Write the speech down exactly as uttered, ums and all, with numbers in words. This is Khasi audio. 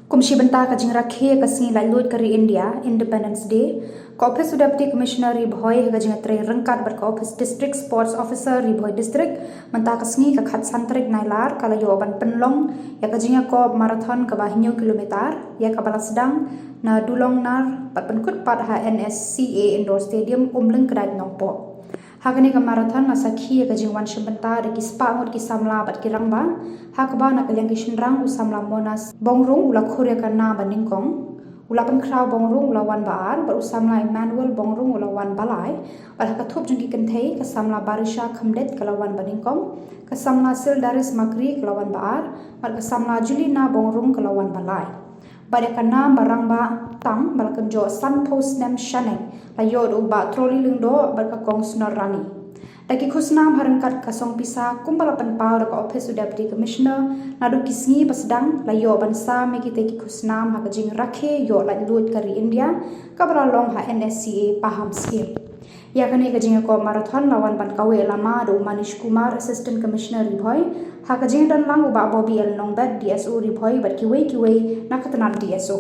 Kum shi bynta ka jingrakhe ka sngi laitluid ka ri India, Independence Day, ka Office u Deputy Commissioner Ri Bhoi ha ka jingtrei ryngkat bad ka Office District Sports Officer Ri Bhoi District, mynta ka sngi ka khatsan tarik Nailar ka la ïoh ban pynlong ïa ka jingïakop marathon kaba hynñiew kilometer, ïa kaba la sdang na Dulongnar bad pynkut pat ha N S C A Indoor Stadium, Umlyngkdait, Nongpoh. Ha kane ka marathon la sakhi ïa ka jingwan shim bynta da ki spah ngut ki samla bad ki rangbah, ha kaba na ka liang ki shynrang u samla Monas Bongrung u la khur ïa ka nam ba nyngkong, u Lapynkhraw Bongrung u la wan ba ar, bad u samla Emmanuel Bongrung u la wan ba lai, bad ha ka thup jong ki kynthei ka samla Barisha Khymdeit ka la wan ba nyngkong, ka samla Sildaris Makri ka la wan ba ar, bad ka samla Julina Bongrung ka la wan ba lai. Bad ïa ka nam ba rangbah tam ba la kynjoh sanphew snem shaneng la ïoh da u Bah Troli Lyngdoh bad ka Kong Snor Rani. Da ki khusnam ha ryngkat ka song pisa kumba la pynpaw da ka Office u Deputy Commissioner, naduh ki sngi ba sdang la ïoh ban sam ïa kita ki khusnam ha ka jingrakhe ïoh laitluid ka ri India kaba la long ha N S C A Paham Scheme. Ïa kane ka jingïakop marathon la wan ban kaweh lama da u Manish Kumar, Assistant Commissioner Ri Bhoi, ha ka jingdon lang u Bah Bobby L Nongbet, D S O Ri Bhoi, bad kiwei kiwei na ka tnat D S O.